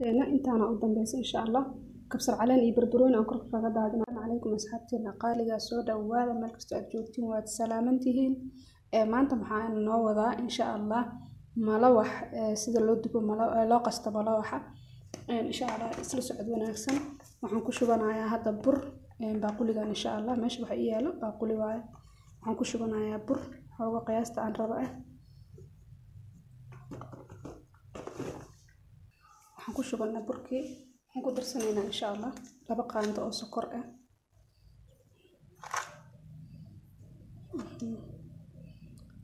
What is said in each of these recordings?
Intaana u dambeysa insha Allah kabsar caleen iyo barbarooni aan korka kaga daadina. Calaykum asxaabteena qaaliga, soo dhawaada meel kastoo aad joogtiin, waad salaamantihiin. Maanta maxaa noo wadaa insha Allah? Malawax, sida loo dubo, loo qasto malawaxa insha Allah. Isla socod wanaagsan. Waxaan ku shubanayaa hadda bur baaquligan insha Allah. Meesha waxa ii yaalo baaquli waaye. Waxaan ku shubanayaa bur xooga qiyaasta aan rabo ah. Waxaan ku shubanaa burkii. Waxaan ku darsanaynaa insha Allah 2 qaando oo sokor ah,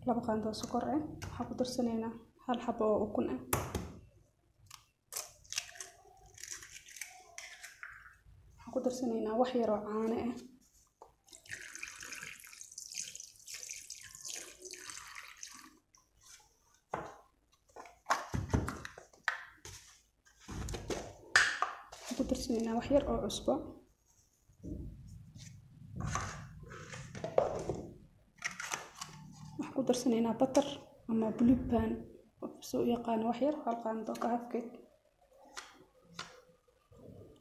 2 qaando oo sokor ah. Waxaan ku darsanaynaa 1 xabo oo ukun ah. Waxaan ku darsanaynaa wax yar oo caano ah. Waxaan ku darsanaynaa wax yar oo cusbo. Waxaan ku darsanaynaa butter ama Blue Band soo u yaqaano, wax yar, 1 qaando ka hafkeed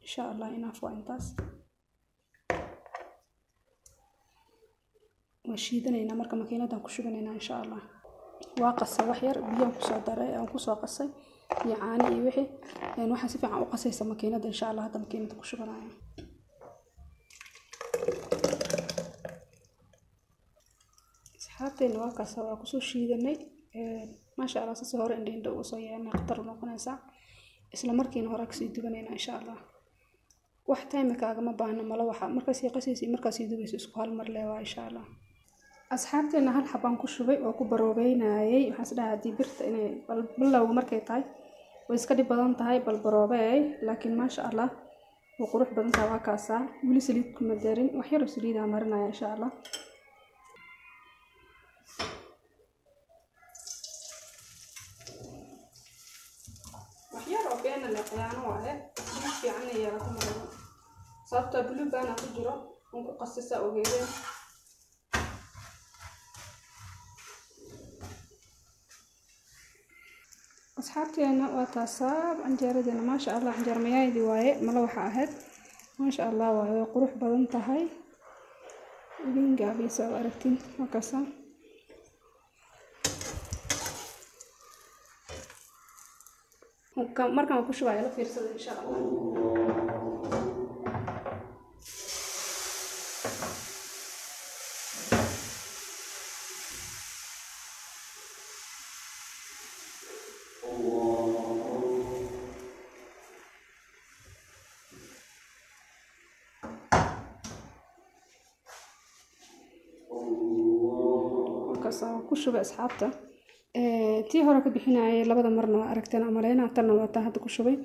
insha Allah. Enough waa intaas. Waa shiidanaynaa marka, makiinadaan ku shubanaynaa insha Allah. Waa qasay, wax yar biyaan kusoo daray, aan kusoo qasay iyo caano iyo wixii. Waxaan si fiican u qasaysa makiinada insha Allah. Hadda makiinada ku shubanaya. Asxaabteena, waa kaas, waa kusoo shiidanay maasha Allah. Sasi hore indha indha uga soo yeelnay, khatar noqonaysaa. Isla markiina hore kasii dubanaynaa insha Allah. Wax time kaagama baahna malawaxa, markaas qasaysa iyo markaas dubayso isku hal mar leewaa insha Allah. Asxaabteena, 1 xabaan ku shubay oo ku baroobeynayay. Waxaan isdhahay haddii birta inay bilowga markay tahay way iska dhib badan tahay, bal baroobeey. Laakiin maasha Allah way qurux badan tahay. Waa kaasaa, weli saliid kuma darin, wax yar oo saliidaa marinaya insha Allah. Wax yar oo beena le khiyaano waaye, saliid fiicanna yeelata marabo, sababtoo Blue Band ku jiro un ku qasisa ogeedeen. Asxaabteena, waa taasaa canjeeradeena maasha Allah. Canjeer mayaaydi waaye, mala waxa ahayd maasha Allah waaye, way qurux badan tahay. Idin gaabiysa oo aragtiin, waa kaasaa. Markaan ku shubaya la fiirsada insha Allah. Markaas ku shubay asxaabta. Tii hore ka bixinayay labada marna waa aragteen umaleynaa, tanna waa taa hadda ku shubay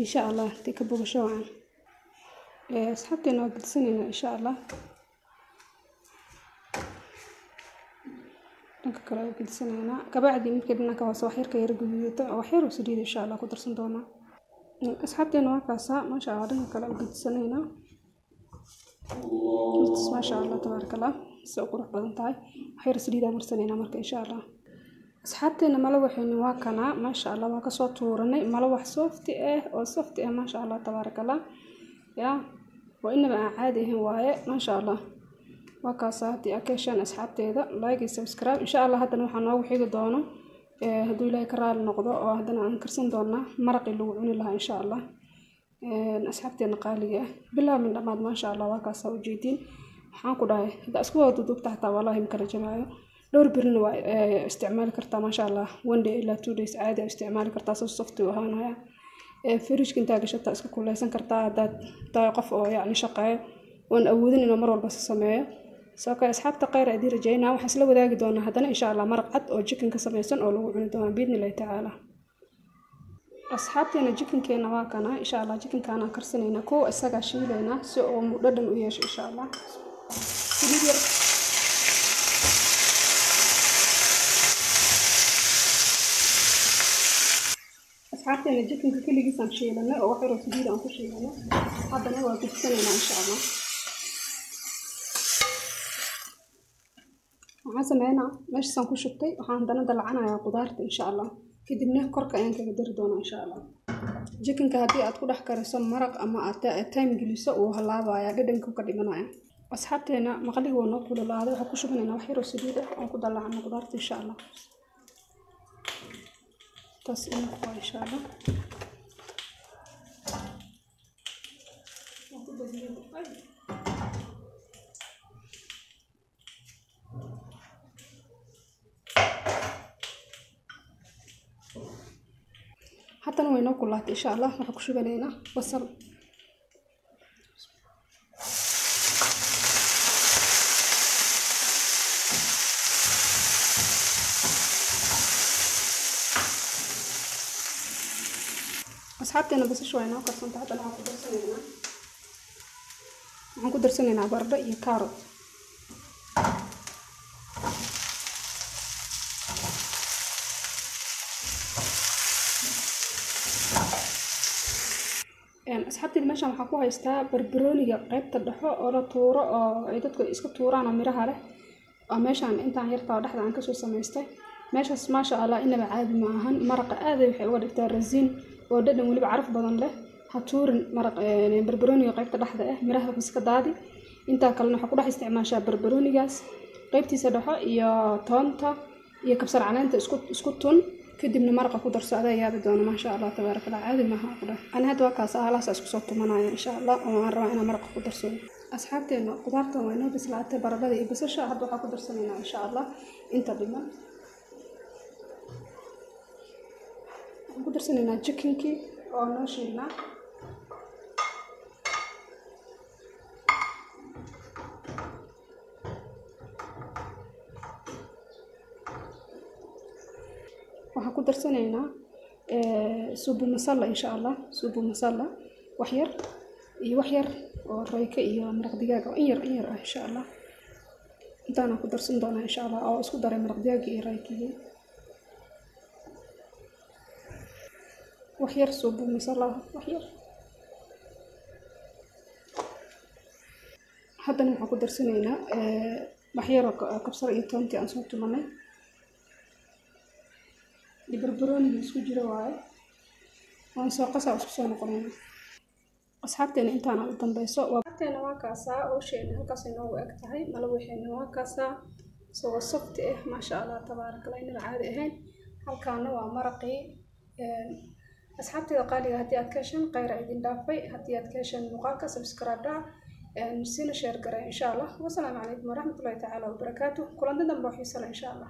insha Allah. Tii ka bogasho wacan asxaabteena. Waa gedisanayna insha Allah, dhanka kale waa gedisanaynaa. Kabacdi markii dhanka hoose wax yar ka yara guduudato, wax yar oo saliid insha Allah ku darsan doonaa. Asxaabteena, waa kaasaa maasha Allah. Dhanka kale waa gedisanaynaa. Maasha Allah, tabaaraka Allah, si u qurux badan tahay. Wax yar saliidaa marsanaynaa marka insha Allah. Asxaabteena, malawaxeeni waa kanaa maasha Allah. Waa kasoo tuuranay malawax soft ah oo soft ah, maasha Allah, tabaaraka Allah. Ya waa inaba aan caadi ahayn waaye, maasha Allah. Waa kaasa. Haddii aad ka heshaan asxaabteeda, like iyo subscribe insha Allah. Haddana waxaa noogu xigi doono, hadduu Ilaahay ka raali noqdo, oo haddana aan karsan doonaa maraqii lagu cuni lahaa insha Allah. Asxaabteena qaaliga ah, bilow min dhammaad maasha Allah. Waa kaasaa ujeediin. Waxaan ku dhahay haddaa isku wada duduubta xataa wallahi ma kala jabaayo. Dhowr birina waa isticmaali kartaa maasha Allah, 1 day ilaa 2 days caadi aa isticmaali kartaa. Soo soft u ahaanaya. Fridge intaa gashataa iska kuleysan kartaa haddaad tahay qof oo yacni shaqeeyo oon awoodin inuu mar walba sameeyo. Soo kale asxaabta, khayr aad rajaynaa. Waxaan isla wadaagi doonaa haddana insha Allah maraq cad oo chicken ka samaysan oo lagu cuni doono biidni Illahi tacaala. Asxaabteena, chickenkeena waa kana insha Allah. Chickenkaana karsanaynaa, kow isagaa shiilaynaa si uu dhadhan u yeesho insha Allah. Saliid yar. Asxaabteena, chickenka keligiisaan shiilanay oo wax yaroo saliid aan ku shiilanay. Haddana waa gudisanaynaa insha Allah. Waxaan sameynaa meeshaasaan ku shubtay. Waxaan haddana dalacanayaa qudaarta insha Allah, kadibna korka ayaan kaga dari doonaa insha Allah. Jikinka haddii aad ku dhex kariso maraq ama aad time geliso wuu halaabaya, dhadhanka ka dhimanaya. Asxaabteena maqliga waa noo kululaaday, waxaan ku shubanaynaa wax yar oo saliid ah oon ku dallacno qudaarta insha Allah. Taas enough waa insha Allah. Waan ku badiyay. Ay. Haddana way noo kulaatay insha Allah. Waxaan ku shubanaynaa basal. Asxaabteena basasha waa inoo karsanta. Haddana waxaan ku darsanaynaa baradho iyo kaarot. Asxaabteena meeshan waxaan ku haystaa barbarooniga qaybta dhexo oo la tuuro oo ay dadku iska tuuraan oo miraha leh. Oo meeshaan intaan yartaa oo dhexda aan kasoo samaystay. Meeshaas maasha Allah inaba caadi ma ahan. Maraqa aad ay waxay uga dhigtaa rasiin oo dhadhan weliba caraf badan leh. Ha tuurin maraq barbarooniga qaybta dhexda ah, miraha iska daadi. Intaa kalena waxaa ku dhex isticmaashaa barbaroonigaas qaybtiisa dhexo iyo toonta iyo kabsar caleenta isku tun, kadibna maraqa ku darso, adaa yaabi doono maasha Allah tabaaraka Allah, caadi maaha ku dheh. Ani hadda waa kaas halaas isku soo tumanaya insha Allah oo aan rabaa inaan maraqa ku darsado. Asxaabteena qudaartan waa inoo bislaatay, baradhada iyo basasha. Hadda waxaan ku darsanaynaa insha Allah inta dhiman. Waxaan ku darsanaynaa chickenkii oo noo shiilnaa. Waxaan ku darsanaynaa subu masala insha Allah, subu masala wax yar iyo wax yar oo rayka iyo maraq digaag oo in yar ah insha Allah. Intaana ku darsan doonaa insha Allah oo isku daray maraq digaag iyo raykigii. Wax yar subu masala wax yar. Haddana waxaan ku darsanaynaa wax yar oo kabsar iyo toontii aan soo tumanay. Barbarooniga isku jiro waaye. Waan soo qasaa isku soo noqonayna. Asxaabteena intaana u dambeyso. Asxaabteena waa kaasaa hawsheena halkaas inoogu eg tahay. Malawaxeena waa kaasaa isagoo soft ah maasha Allah tabaaraka Allah, inaba caadi ahayn. Halkaana waa maraqii. Asxaabteeda qaaliga haddii aad ka hesheen khayr idin dhaafay. Haddii aad ka hesheen muuqaalka subscribe dhac, sina share garay insha Allah. Wassalaamu calaykum waraxmatullaahi tacaala wabarakaatuh. Kulanti dambe oo xiiso leh insha Allah.